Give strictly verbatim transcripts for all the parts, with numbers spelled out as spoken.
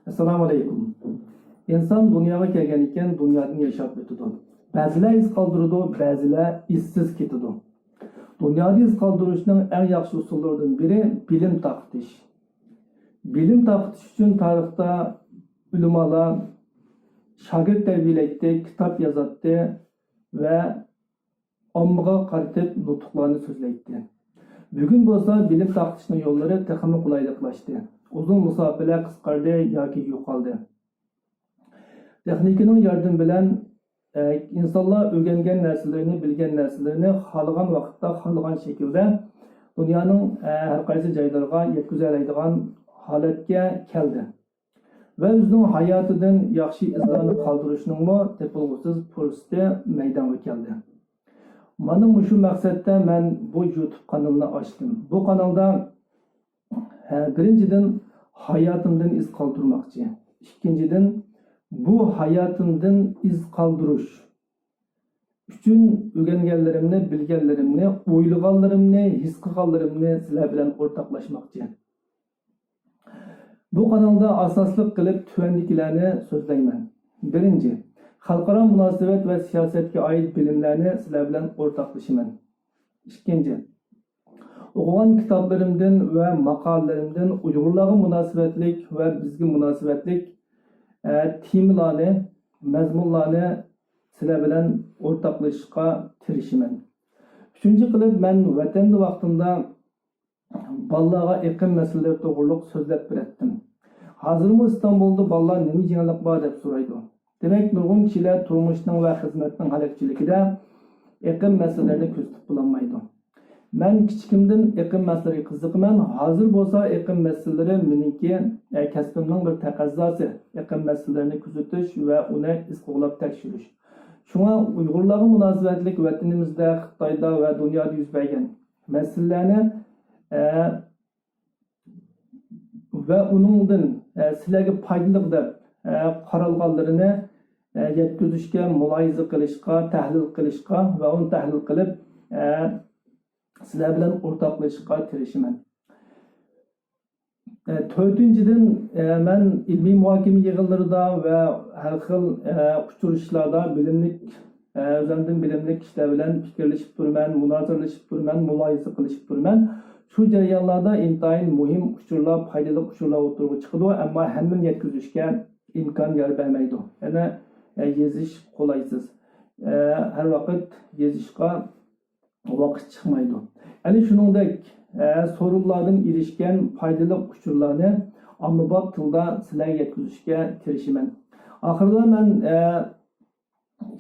ئەسسالامۇ ئەلەيكۇم. ئىنسان دۇنياغا كەلگەن ئىكەن، دۇنيادىن ياشاپ ئۆتىدۇ. بەزىلەر ئىز قالدۇرىدۇ، بەزىلەر ئىزسىز كېتىدۇ. دۇنيادا ئىز قالدۇرۇشنىڭ ئەڭ ياخشى ئۇسۇللىرىدىن بىرى بىلىم تارقىتىش. بىلىم تارقىتىش ئۈچۈن تارىختا ئۆلىمالار شاگىرت تەربىيەلەيتتى، كىتاب يازاتتى ۋە ئاممىغا قارىتىپ نۇتۇقلارنى سۆزلەيتتى. بۈگۈن بولسا بىلىم تارقىتىشنىڭ يوللىرى تېخىمۇ قولايلىقلاشتى. ئۇزۇن مۇساپىلەر قىسقاردى ياكى يوقالدى. تېخنىكىنىڭ ياردىمى بىلەن، ئە، ئىنسانلار ئۆگەنگەن نەرسىلىرىنى، بىلگەن نەرسىلىرىنى خالىغان ۋاقىتتا، خالىغان شەكىلدە دۇنيانىڭ، ئە، ھەر قايسى جايلىرىغا يەتكۈزەلەيدىغان ھالەتكە كەلدى. ۋە ئۆزىنىڭ ھاياتىدىن ياخشى ئىزلارنى قالدۇرۇشنىڭمۇ تېپىلغۇسىز پۇرسىتى مەيدانغا كەلدى. مانا مۇشۇ مەقسەتتە مەن بۇ يۇتۇب قانىلىنى ئاچتىم. بۇ قانالدا، ھە، بىرىنچىدىن، ھاياتىمدىن ئىز قالدۇرماقچى. ئىككىنچىدىن، بۇ ھاياتىمدىن ئىز قالدۇرۇش ئۈچۈن ئۆگەنگەنلىرىمنى، بىلگەنلىرىمنى، ئويلىغانلىرىمنى، ھېس قىلغانلىرىمنى سىلەر بىلەن ئورتاقلاشماقچى. بۇ قانالدا ئاساسلىق قىلىپ تۆۋەندىكىلەرنى سۆزلەيمەن. بىرىنچى، خەلقئارا مۇناسىۋەت ۋە سىياسەتكە ئائىت بىلىملەرنى سىلەر بىلەن ئورتاقلىشىمەن. ئىككىنچى، ئوقۇغان كىتابلىرىمدىن ۋە ماقالىلىرىمدىن ئۇيغۇرلارغا مۇناسىۋەتلىك ۋە بىزگە مۇناسىۋەتلىك، ئە، تېمىلارنى، مەزمۇنلارنى سىلەر بىلەن ئورتاقلىشىشقا تىرىشىمەن. ئۈچىنچى قىلىپ، مەن ۋەتەندە ۋاقتىمدا بالىلارغا ئېقىم مەسىلىلىرى توغرۇلۇق سۆزلەپ بېرەتتىم. ھازىرمۇ ئىستانبۇلدا بالىلار نېمە يېڭىلىق بار دەپ سورايدۇ. دېمەك، نۇرغۇن كىشىلەر تۇرمۇشنىڭ ۋە خىزمەتنىڭ ھەلەكچىلىكىدە ئېقىم مەسىلىلىرىنى كۆزىتىپ بولالمايدۇ. مەن كىچىكىمدىن ئېقىم مەسىلىلىرىگە قىزىقىمەن. ھازىر بولسا ئېقىم مەسىلىلىرى مېنىڭكى، ئە، كەسپىمنىڭ بىر تەقەززاسى. ئېقىم مەسىلىلىرىنى كۆزىتىش ۋە ئۇنى ئىز قوغلاپ تەكشۈرۈش. شۇڭا ئۇيغۇرلارغا مۇناسىۋەتلىك ۋەتىنىمىزدە، خىتايدا ۋە دۇنيادا يۈز بەرگەن مەسىلىلەرنى، ئە، ۋە ئۇنىڭدىن، ئە، سىلەرگە پايدىلىق دەپ، ئە، قارالغانلىرىنى، ئە، يەتكۈزۈشكە، مۇلاھىزە قىلىشقا، تەھلىل قىلىشقا ۋە ئۇنى تەھلىل قىلىپ، ئە، سىلەر بىلەن ئورتاقلىشىشقا تىرىشىمەن. ئە، تۆتىنچىدىن، ئە، مەن ئىلمىي مۇھاكىمە يىغىنلىرىدا ۋە ھەر خىل، ئە، ئۇچرىشىشلاردا بىلىملىك، ئە، ئۆزۈمدىن بىلىملىك كىشىلەر بىلەن پىكىرلىشىپ تۇرىمەن، مۇنازىرىلىشىپ تۇرىمەن، مۇلاھىزە قىلىشىپ تۇرىمەن. شۇ جەريانلاردا ئىنتايىن مۇھىم ئۇچۇرلار، پايدىلىق ئۇچۇرلار ئوتتۇرىغا چىقىدۇ، ئەمما ھەممىنى يەتكۈزۈشكە ئىمكان يار بەرمەيدۇ. يەنە، ئە، يېزىش قولايسىز. ئە، ھەر ۋاقىت يېزىشقا ۋاقىت چىقمايدۇ. ئەنە شۇنىڭدەك، ئە، سورۇنلاردىن ئېرىشكەن پايدىلىق ئۇچۇرلارنى ئاممىباب تىلدا سىلەرگە يەتكۈزۈشكە تىرىشىمەن. ئاخىرىدا مەن، ئە،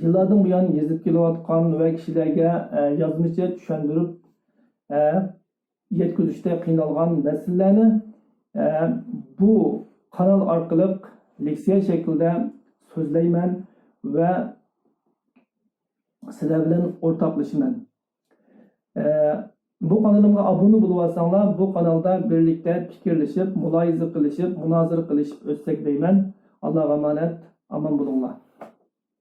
يىللاردىن بۇيان يېزىپ كېلىۋاتقان ۋە كىشىلەرگە، ئە، يازمىچە چۈشەندۈرۈپ، ئە، يەتكۈزۈشتە قىينالغان مەسىلىلەرنى، ئە، بۇ قانال ئارقىلىق لېكسىيە شەكلىدە سۆزلەيمەن ۋە سىلەر بىلەن ئورتاقلىشىمەن. ئە، بۇ قانىلىمغا ئابۇنە بولۇۋالساڭلار، بۇ قانالدا بىرلىكتە پىكىرلىشىپ، مۇلاھىزە قىلىشىپ، مۇنازىرە قىلىشىپ ئۆتسەك دەيمەن. ئاللاغا ئامانەت، ئامان بولۇڭلار.